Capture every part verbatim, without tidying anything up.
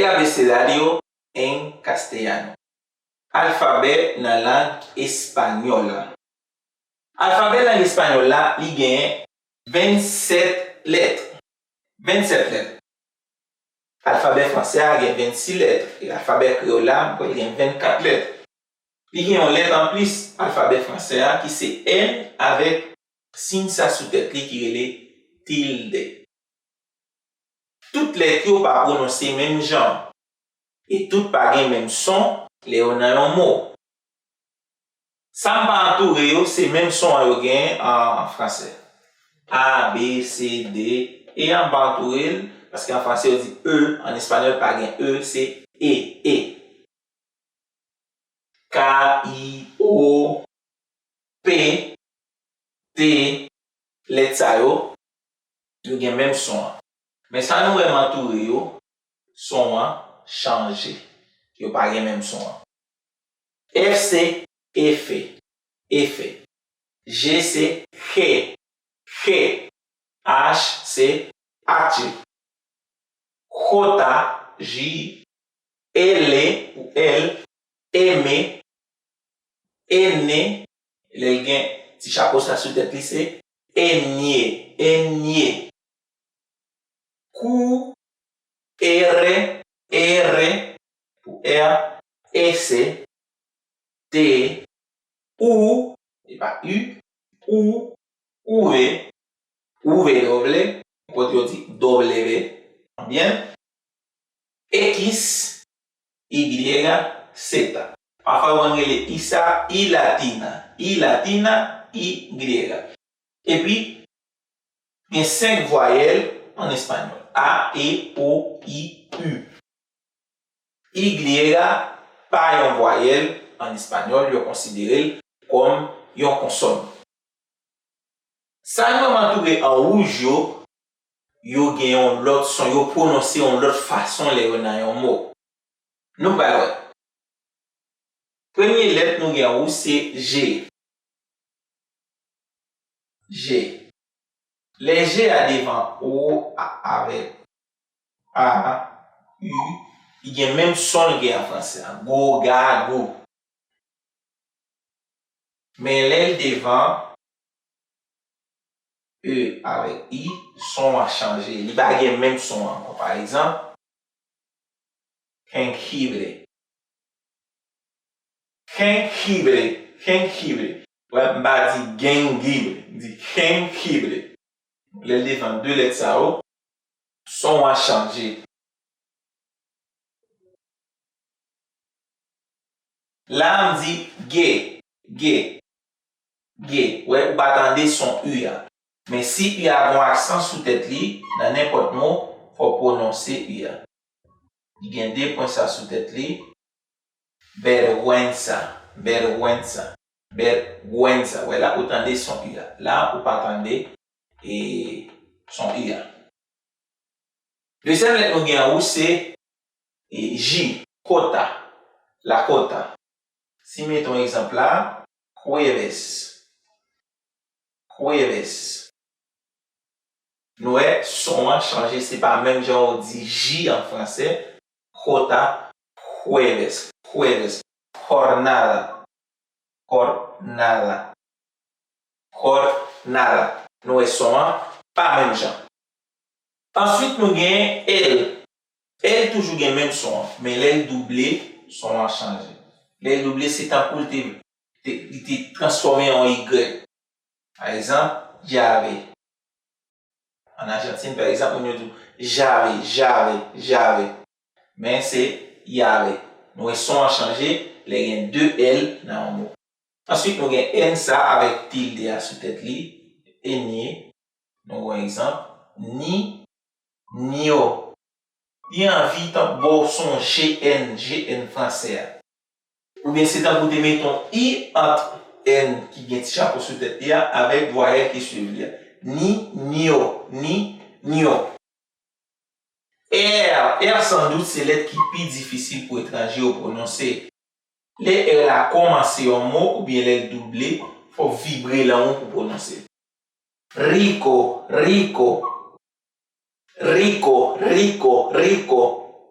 El abecedario en castellano. Alfabè nan lang espanyòl la. Alfabè lang espanyòl la, li genyen vennsèt lèt. Vennsèt lèt. Alfabè fransè a gen vennsis lèt. E alfabè kreyòl la, m kwè l gen vennkat lèt. Li gen yon lèt anplis alfabè fransè a ki se N avèk siy sa sou tèt li ki rele tilde. Tout lèt yo pa pwononse menm jan. E tout pa gen menm son lè yo nan yon mo. Sa m pa antoure yo, se menm son an yo genyen an, an fransè. A, B, C, D, E a m pa antoure l, paske an fransè yo di E, an espanyòl pa gen E, se E, E. K, I, O, P, T, lèt sa yo, yo gen menm son an. Men sa nou wè m antoure yo, son an chanje. Yo pa gen menm son an. F se efe, efe. G se je, je. H se ache. J, J. L pou L, eme. Ene, lè l gen ti chapo sa sou tèt li, se enye, enye. Q, R, R pou R, S, T, U, e pa U, U, W, W, kote yo di W, byen. X, Y, Z. Pafwa yo konn rele I sa, I latina, I latina, Y. Epi, gen senk vwayèl an espanyòl. A, E, O, I, U. Y pa yon vwayèl an espanyòl, yo konsidere l kòm yon konsòn. Sa nou wè m antoure an wouj yo, yo gen yon lòt son, yo pwononse yon lòt fason lè yo nan yon mo. Nou pral wè. Premye lèt nou gen an wouj se G. G. Lè G a devan O a, avèk A, U, li gen menm son l gen an fransè a. Go, ga, gou. Men lè l devan E avèk I, son an chanje. Li pa gen menm son an ankò. Pa egzanp, jengibre. Jengibre, jengibre. Wè, m pa di gengibre, m di jengibre. Lè l devan de lèt sa yo, son an chanje. La, m di ge, ge, ge. Wè, ou pa tande son U a. Men si U a gon aksan sou tèt li, nan nenpòt mo, fò w pwononse U a. Li gen de pwen sa sou tèt li. Vergüenza, vergüenza, vergüenza. Wè la, ou tande son U a. La, ou pa tande, e, son U a. Dezyèm lèt nou gen an wouj se, e, J, jota, la jota. Si m mete yon egzanp la, jueves, jueves. Nou wè, son an chanje, se pa menm jan ou di J an fransè, jota, jueves, jueves, jornada, jornada, jornada. Nou wè, son an pa menm jan. Answit, nou gen L. L toujou gen menm son an, men lè l double, son an chanje. Lè l double, se tankou l te, te, li te transfòme an Y. Pa egzanp, llave. An Ajantin, pa egzanp, moun yo di w, llave, llave, llave. Men se llave. Nou wè son an chanje lè gen de L nan yon mo. Answit, nou gen N sa avèk tilde a sou tèt li, enye. Nou wè egzanp, ni, nyo. Li anvi tankou ba w son G N, G N fransè a. Oubyen se tankou te mete yon I ant N ki gen ti chapo sou tèt li a avèk vwayèl ki swiv li a. Ni, nyo, ni, nyo. R, R sandout se lèt ki pi difisil pou etranje yo pwononse. Lè R la kòmanse yon mo oubyen lè l double, fò w vibre lang ou pou pwononse. Rico, rico. Rico, rico, rico.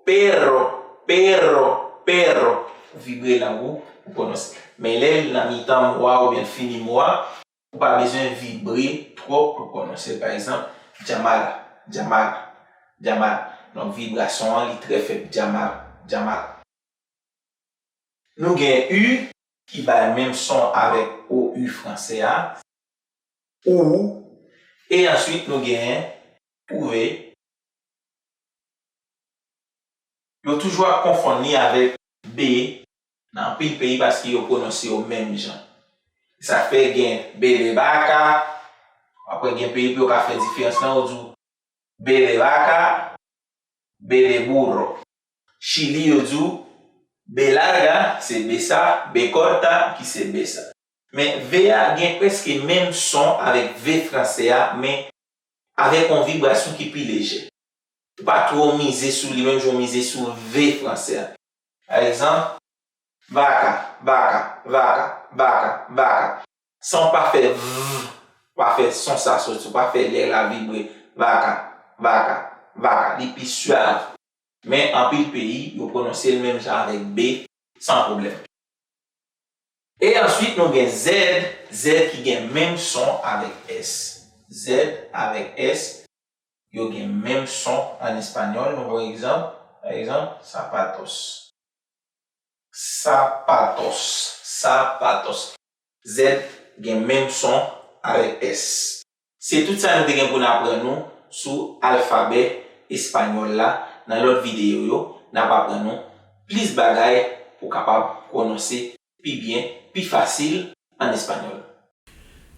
Perro, perro, perro. Vibre lang ou pou pwononse. Men lè l nan mitan mo a oubyen l fini mo a, ou pa bezwen vibre twòp pou pwononse l. Pa egzanp, llamar, llamar, llamar. Donk, vibrasyon an, li trè fèb. Llamar, llamar. Nou gen u ki bay menm son avèk o u fransè a, ou, e answit nou genyen pwouve. Yo toujou ap konfonn li avèk be nan anpil peyi paske yo pwononse yo menm jan. Sa fè gen bele baka, apre gen peyi pou yo ka fè diferans lan, yo di w bele baka, bele burro. Chili, yo di w be larga, ki se be sa, be corta, ki se be sa. Men ve a gen prèske menm son avèk ve fransè a, men avèk yon vibrasyon ki pi lejè. Ou pa twò mize sou li menm jan w mize sou ve fransè a. Pa egzanp, vaca, vaca, vaca, vaca, vaca. San w pa fè v, pa fè son sa soti, ou pa fè lè la vibre. Vaca, vaca, vaca. Li pi swav. Men anpil peyi, yo pwononse l menm jan avèk be, san pwoblèm. E answit, nou gen zèd, zèd ki gen menm son avèk s. Zèd avèk s, yo gen menm son an espanyòl. Nou pran egzanp, pa egzanp, zapatos. Zapatos, zapatos. Zèd gen menm son avèk s. Se tout sa nou te gen pou n aprann nou sou alfabè espanyòl la. Nan lòt videyo yo, n ap aprann nou plis bagay pou w kapab pwononse pi byen, pi fasil an espanyòl.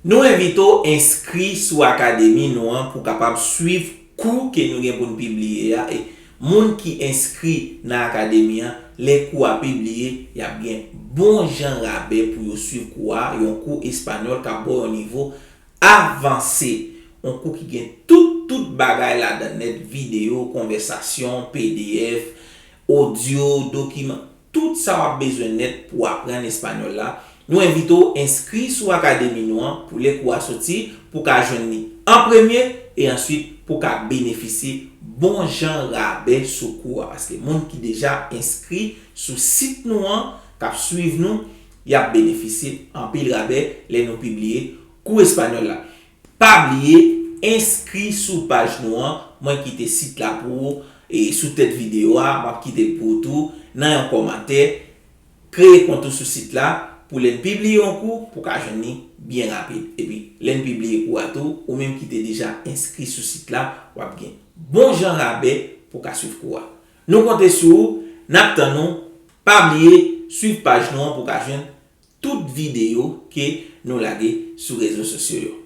Nou envite w enskri sou akademi nou an pou w kapab swiv kou ke nou gen pou n pibliye a. E moun ki enskri nan akademi an, lè kou a pibliye, y ap gen bon jan rabè pou yo swiv kou a, yon kou espanyòl k ap ba w yon nivo avanse. Yon kou ki gen tout, tout bagay ladan l nèt, videyo, konvèsasyon, P D F, odyo, dokiman, tout sa w ap bezwen nèt pou w aprann espanyòl la. Nou envite w enskri sou akademi nou an pou lè kou a soti, pou w ka jwenn li an premye e answit pou w ka benefisye bon jan rabè sou kou a. Paske moun ki deja enskri sou sit nou an, k ap swiv nou, y ap benefisye anpil rabè lè nou pibliye kou espanyòl la. Pa bliye enskri sou paj nou an. Mwen kite sit la pou ou, e sou tèt videyo a, m ap kite l pou ou tou nan yon kòmantè. Kreye kont ou sou sit la pou lè n pibliye yon kou, pou w ka jwenn li byen rapid. Epi, lè n pibliye kou a tou, ou menm ki te deja enskri sou sit la, w ap gen bon jan rabè pou w ka swiv kou a. Nou konte sou ou, n ap tann ou. Pa bliye swiv paj nou an pou w ka jwenn tout videyo ke nou lage sou rezo sosyo yo.